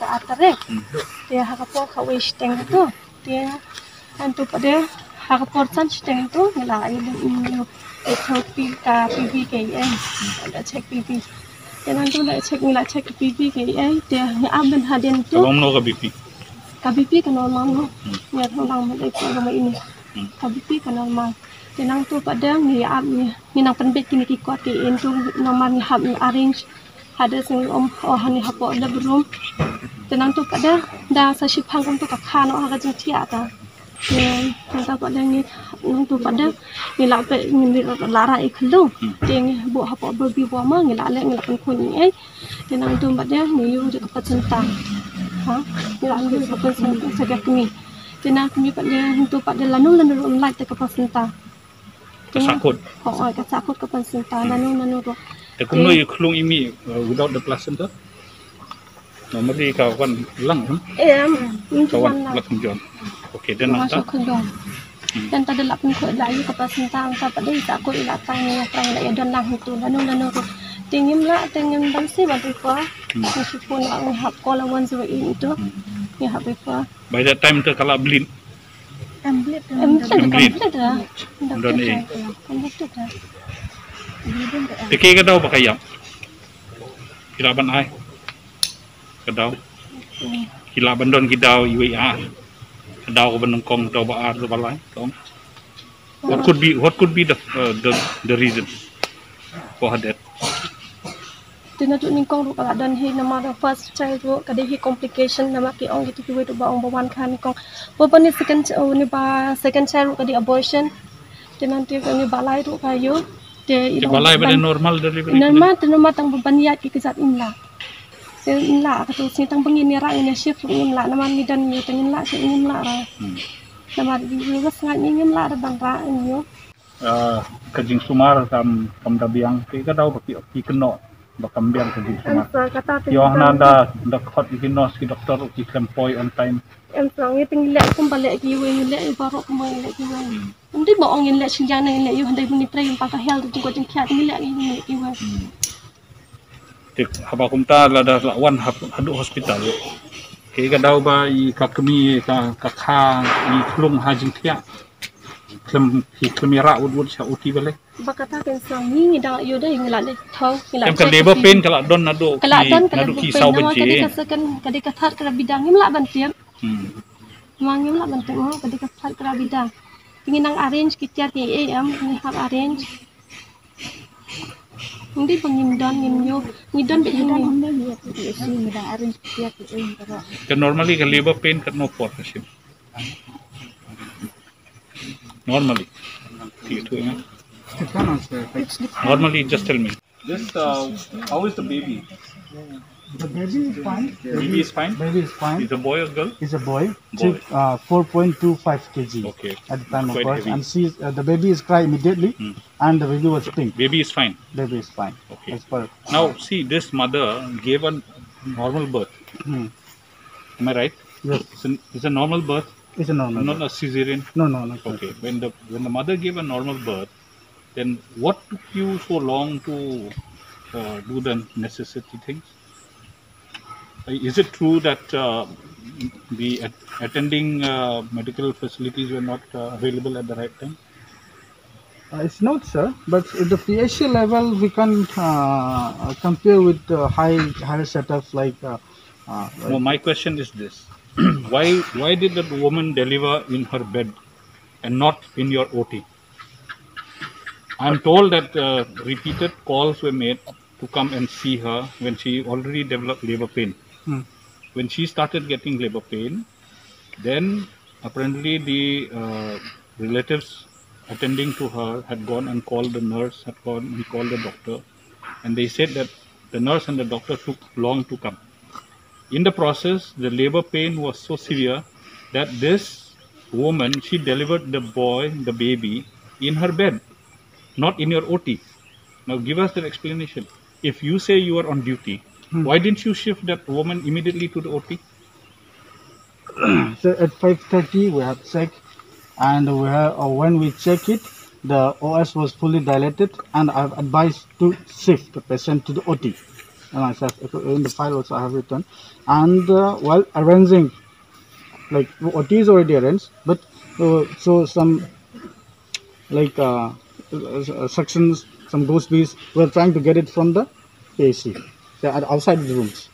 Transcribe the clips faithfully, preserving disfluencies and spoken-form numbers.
Ka arteri. Hmm. Te ha ka por kawei shiteng tu. Te hangtu pat de ha ka por san shiteng tu ngi la ïa ïa ïa ka P V ka ïa. Da check P V. Te nangtu la check ngi la check P V ka ïa. Te ngi ap ban hadien tu. Ka long no ka B P? Ka B P ka normal no. Hmm. Ngi ap lang ban ïa ka ma ini. Hmm. Ka B P ka normal. Te nangtu pat de ngi ap ngi ngi nang pynbit kine ki kot ka ïa tu normal ngi hap ngi arrange. Hada sing um oh hani hapoh lab room. Te nangtu pat de da sa shiphang kumtu ka kha noh ha ka jingthiah ta. Te nangtu pat de ngi nangtu pat de ngi la peit ngi la rah ïa ka khyllung. Te ngi buh hapoh baby warmer ngi la leh ngi la pynkhuid ngi ei. Te nangtu pat de ngi ïoh ïa ka placenta. Ha ngi la ïoh ïa ka placenta sa ka kmie. Te nangtu pat de nangtu pat de lano lano ruh ym lait te ka placenta. Ka sahkut. Oh, oh, ka sahkut ka placenta, nano nano ruh. Te kumno ïa khlung ïa i mih, uh, without the placenta? Normally ka wan lang, hmm? Em, ka wan lang. Lang jon. Okay, then nangta? Ka wan lang. Hmm. Then ta da la pynkhuid la ïa ka placenta, nangta pat de i sahkut i la tang ïa tang la ïa don lang hangtu, nano nano ruh. Te ngim lah, te ngim banse ban refer. Hmm. Ngi shu phone ngi hap call one zero eight tu. Hmm. Ngi hap refer. By that time te ka la bleed. Em bleed. Em bleed. Em bleed. Em bleed. Em bleed. Te kaei ka daw ba ka ïap? Ki lah ban ai ka daw. Ki lah ban don ki daw iwei ar. Ka daw kaba nyngkong, daw ba ar, daw ba lai. What could be, what could be the, uh, the, the reason for her death? Te naduh nyngkong ruh ka la don hi namar the first child ruh ka dei hi complication namar ki ong kitu kiwei ruh ba ong ba wan kha nyngkong. Ba ba ni second, oh, ni ba second child ruh ka dei abortion. Te nangta ka ni ba lai ruh ka ïoh. Te i ba lai ba dei normal delivery. Normal te normal tang ba ban ïaid ki kjat im lah. Te im lah ka tu sini tang ba ngin ïa rah ngin ïa shift ruh ngim lah namar ngi don ngi te ngim lah shi ngim lah ra. Hmm. Namar ngi ba sngaid ngi ngim lah ra ban rah ngi ïoh. Ah, ka jingsumar kam, kam da biang, kaei ka daw ba ki, ki kynnoh ba kam biang ka jingsumar. Em, sir, kata te ïoh na da, da khot ki nurse ki doktor ki khlem poi on time. Em, sir, ngi te ngi leh kumba leh kiwei, ngi leh baroh kumba ngi leh kiwei. Hmm. Ym dei ba ong ngi leh shinjang ne ngi leh ïoh, hynrei ba ngi trei ym pang ka health jingkoit jingkhiah ngi leh ngi leh kiwei. Hmm. Te haba kumta lada la wan hap haduh hospital. Kaei ka daw ba i ka kmie ka, ka kha i khlung ha jingthiah. Khlem, i khlem ïa rah wut wut sha O T balei. Ba kata kan sa ngi ngi dang ïoh dei ngi la dei thaw ngi la. Em ka check labor pain ka la don naduh ki, naduh ki saw baje. Ka dei ka second, ka dei ka third ka la bidang ngim lah ban tip. Hmm. Ma ngim lah ban tip ma ka dei ka third ka la bidang. Ngi nang arrange ki tiar ki ei em ngi hap arrange. Ngi dei ba ngim don ngim ïoh ngi don ba ngim. Ngi dang arrange ki tiar ki ei em ka. Ka normally ka labor pain katno por ka shim? Normally. Ti tu ya. Normally, just tell me. This, uh, how is the baby? The baby is fine. Baby is fine? Baby is fine. Is a boy or girl? Is a boy. Boy. Six, uh, four point two five K G. Okay. At the time of birth. Quite heavy. And she, uh, the baby is cry immediately, hmm, and the baby was pink. Baby is fine? Baby is fine. Okay. As per. Now, see, this mother gave a normal birth. Hmm. Am I right? Yes. It's a, it's a normal birth? It's a normal birth. Not a cesarean? No, no, no, sir. Okay. When the, when the mother gave a normal birth, then what took you so long to, uh, do the necessary things? Uh, is it true that, uh, the at-, attending, uh, medical facilities were not, uh, available at the right time? Uh, it's not, sir, but at the P H C level, we can't, uh, compare with the high, higher setups like, uh, uh, like. No, my question is this. Why, why did that woman deliver in her bed and not in your O T? I'm told that, uh, repeated calls were made to come and see her when she already developed labor pain. Hmm. When she started getting labor pain, then apparently the, uh, relatives attending to her had gone and called the nurse, had gone and called the doctor, and they said that the nurse and the doctor took long to come. In the process, the labor pain was so severe that this woman, she delivered the boy, the baby, in her bed, not in your O T. Now give us that explanation. If you say you are on duty, hmm, why didn't you shift that woman immediately to the O T? So at five thirty we have checked, and we have, uh, when we check it, the O S was fully dilated, and I've advised to shift the patient to the O T. And I have, in the file also I have written. And uh, while arranging, like, O T is already arranged, but uh, so some, like, uh, uh, sections, some gooseberries, we're trying to get it from the P H C. They are outside the rooms.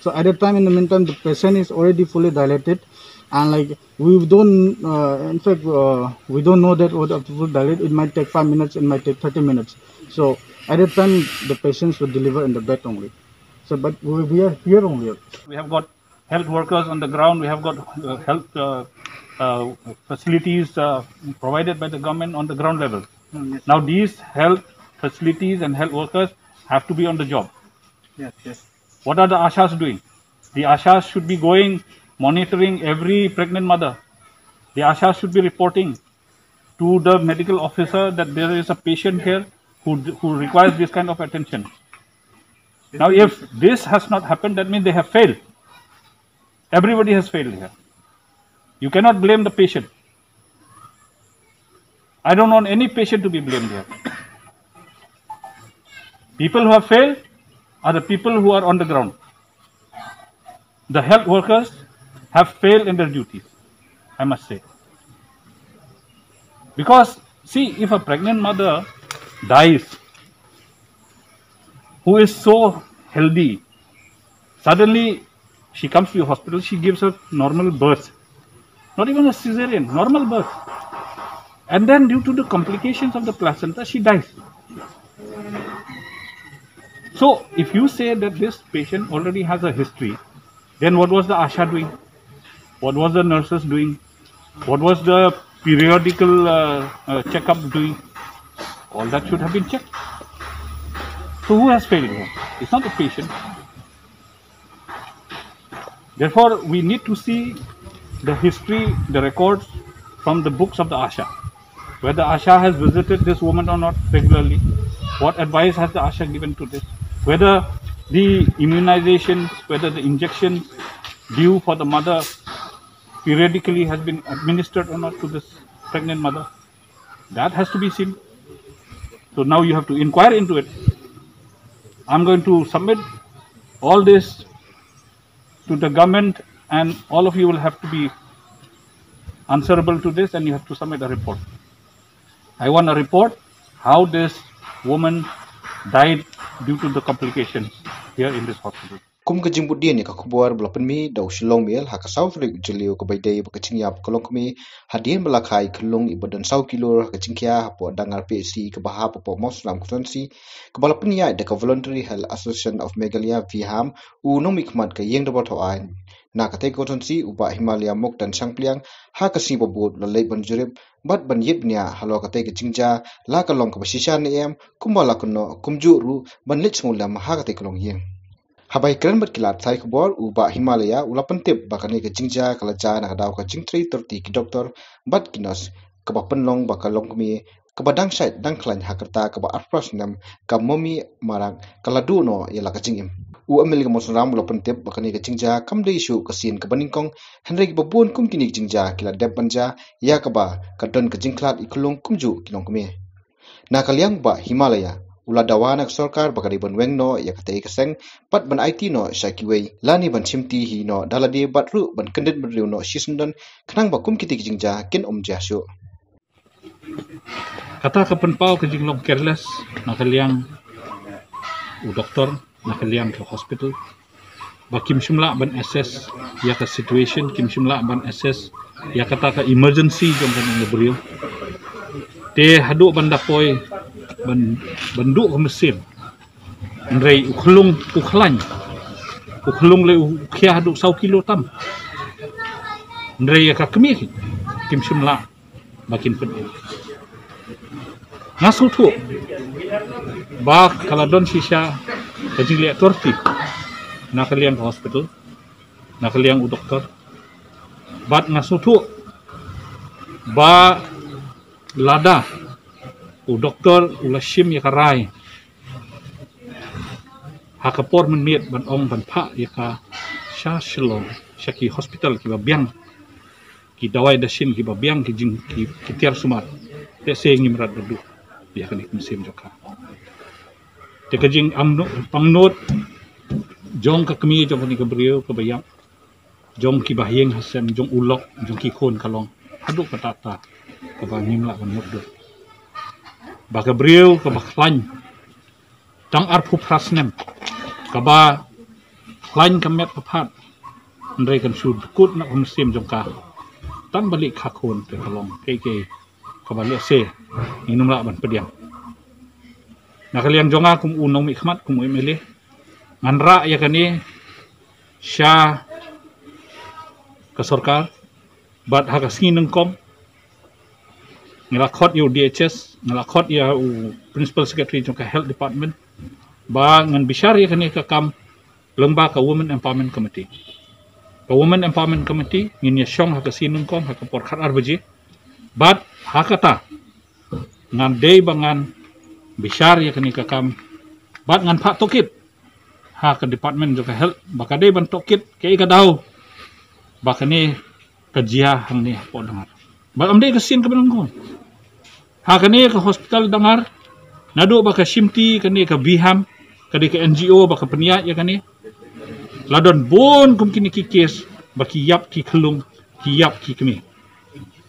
So at that time, in the meantime, the patient is already fully dilated, and, like, we don't, uh, in fact, uh, we don't know that what of the full dilate. It might take five minutes, it might take thirty minutes. So at that time, the patients will deliver in the bed only. So, but we, we are here only. We have got health workers on the ground. We have got uh, health uh, uh, facilities uh, provided by the government on the ground level. Mm, yes. Now, these health facilities and health workers have to be on the job. Yes, yes. What are the ASHAs doing? The ASHAs should be going, monitoring every pregnant mother. The ASHAs should be reporting to the medical officer that there is a patient here who, who requires this kind of attention. Now, if this has not happened, that means they have failed. Everybody has failed here. You cannot blame the patient. I don't want any patient to be blamed here. People who have failed are the people who are on the ground. The health workers have failed in their duties, I must say. Because, see, if a pregnant mother dies, who is so healthy, suddenly she comes to your hospital, she gives a normal birth. Not even a cesarean, normal birth. And then, due to the complications of the placenta, she dies. So, if you say that this patient already has a history, then what was the ASHA doing? What was the nurses doing? What was the periodical uh, uh, checkup doing? All that should have been checked. So, who has failed here? It's not the patient. Therefore, we need to see the history, the records from the books of the ASHA. Whether ASHA has visited this woman or not regularly, what advice has the ASHA given to this? Whether the immunizations, whether the injection due for the mother periodically has been administered or not to this pregnant mother, that has to be seen. So now you have to inquire into it. I'm going to submit all this to the government, and all of you will have to be answerable to this, and you have to submit a report. I want a report how this woman died due to the complications here in this hospital. Kum ka jingbuddien ïa ka khubor ba la pynmih da u Shillong Mail ha ka saw tarik u Jylliew, kaba ïadei bad ka jingïap ka longkmie hadien ba la kha i khunlung iba don saw kilo ha ka jingkhia hapoh Dangar P H C kaba hap hapoh Mawsynram constituency, kaba la pynïaid da ka Voluntary Health Association of Meghalaya, VHAM, u nongmihkhmat ka ïing dorbar thaw aiñ na katei ka constituency, u Bah Himalaya Mukdan Shangpliang, ha ka sngi ba bud u la leit ban jurip bad ban ïit bniah halor katei ka jingjia, la ka long kaba shisha ne em, kumba la kynnoh, kumjuh ruh ban leit sngewlem ha katei ka longïing. Haba ïakren bad ki lad pathai khubor, u Bah Himalaya u la pyntip ba kane ka jingjia ka la jia na ka daw ka jingtrei tyrti ki doktor bad ki nurse, kaba pynlong ba ka longkmie kaba dang shait dang khlaiñ ha ka rta kaba arphew snem, ka Momi Marak, ka la duh noh ïa la ka jingim. U MLA ka Mawsynram u la pyntip ba kane ka jingjia kam dei shuh ka sien kaba nyngkong, hynrei kiba bun kum kine ki jingjia ki la dep ban jia, ïa kaba ka don ka jingkhlad i khunlung kumjuh ki longkmie. Na ka liang u Bah Himalaya u la dawa na ka sorkar ba ka dei ban weng noh ïa katei ka seng bad ban aiti noh sha kiwei, lane ban shimti hi noh da lade bad ruh ban kyndit bynriew noh shisyndon, khnang ba kum kitei ki jingjia kin ym jia shuh. Kata ka pynpaw ka jinglong careless na ka liang u doktor, na ka liang ka hospital, ba kim shym lah ban assess ïa ka situation, kim shym lah ban assess ïa kata ka emergency jong kane ka briew. Te haduh ban da poi ban, ban duh ka mynsiem, hynrei u khunlung u khlaiñ, u khunlung leh u khia haduh saw kilo tam, hynrei ïa ka kmie kim shym lah ba kin pynim. Nga sngewthuh ba ka la don shisha ka jingleh tyrti na ka liang ka hospital, na ka liang u doktor. Bad nga sngewthuh ba lada u doktor u la shim ïa ka rai ha ka por mynmiet ban ong ban phah ïa ka sha Shillong, sha ki hospital kiba biang, ki dawai dashin kiba biang, ki jing, ki, ki tiar sumar, te se ngim rat da duh ïa kane ka mynsiem jong ka. Te ka jingangnud, pangnud Jong ka kmie jong kane ka briew kaba ïap, jong ki bahaïing hasem, jong u lok, jong ki khun ka long haduh katta katta kaba ngim lah ban mutdur. Ba ka briew kaba khlaiñ tang arphew phra snem, kaba khlaiñ ka met ka phad, hynrei kan shu dkut na ka mynsiem jong ka tang ba leit kha khun. Te ka long kaei kaei kaba lehse ngin ym lah ban pdiang. Na ka liang jong nga kum u nongmihkhmat, kum u M L A, ngan rah ïa kane sha ka sorkar, bad ha ka sngi nyngkong nga la khot ïa u D H S, nga la khot ïa u Principal Secretary jong ka Health Department, ba ngan bishar ïa kane ka kam lyngba ka Women Empowerment Committee. Ka Women Empowerment Committee ngin ïa shong ha ka sngi nyngkong ha ka por khatar baje, bad ha kata ngan dei ba ngan bishar ïa kane ka kam, bad ngan phah tohkit ha ka department jong ka health ba ka dei ban tohkit kaei ka daw ba kane ka jia hangne hapoh Dangar. Bad ym dei ka sien kaba nyngkong. Ha kane ka hospital Dangar, naduh ba ka shimti kane ka BHAM, ka dei ka N G O ba ka pynïaid ïa kane, la don bun kum kine ki kes ba ki ïap ki khyllung, ki ïap ki kmie,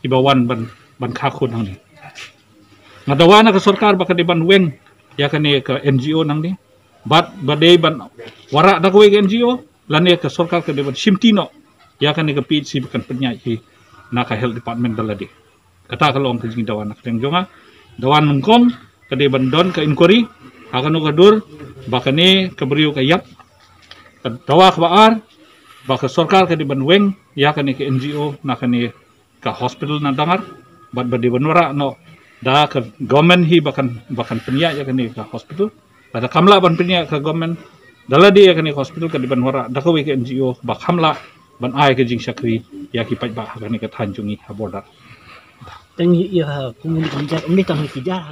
kiba wan ban, ban kha khun hangne. Nga dawa na ka sorkar ba ka dei ban weng ïa kane ka N G O nangne, bad ba dei ban wanrah da kawei ka N G O, lane ka sorkar ka dei ban shimti noh ïa kane ka P H C ba kan pynïaid hi na ka Health Department da lade. Kata ka long ka jingdawa na ka liang jong nga. Dawa nyngkong ka dei ban don ka inquiry ha kano ka dur ba kane ka briew ka ïap. Ka dawa kaba ar, ba ka sorkar ka dei ban weng ïa kane ka N G O na kane ka hospital na Dangar, bad ba dei ban wanrah noh da ka government hi ba kan, ba kan pynïaid ïa kane ka hospital. Lada kam lah ban pynïaid ka government da lade ïa kane ka hospital, ka dei ban wanrah da kawei ka N G O ba kham lah ban ai ka jingshakri ïa ki paidbah ha kane ka thaiñ jong ngi ha border. Tang ïa ka community kum jar, ym dei tang ki jar ha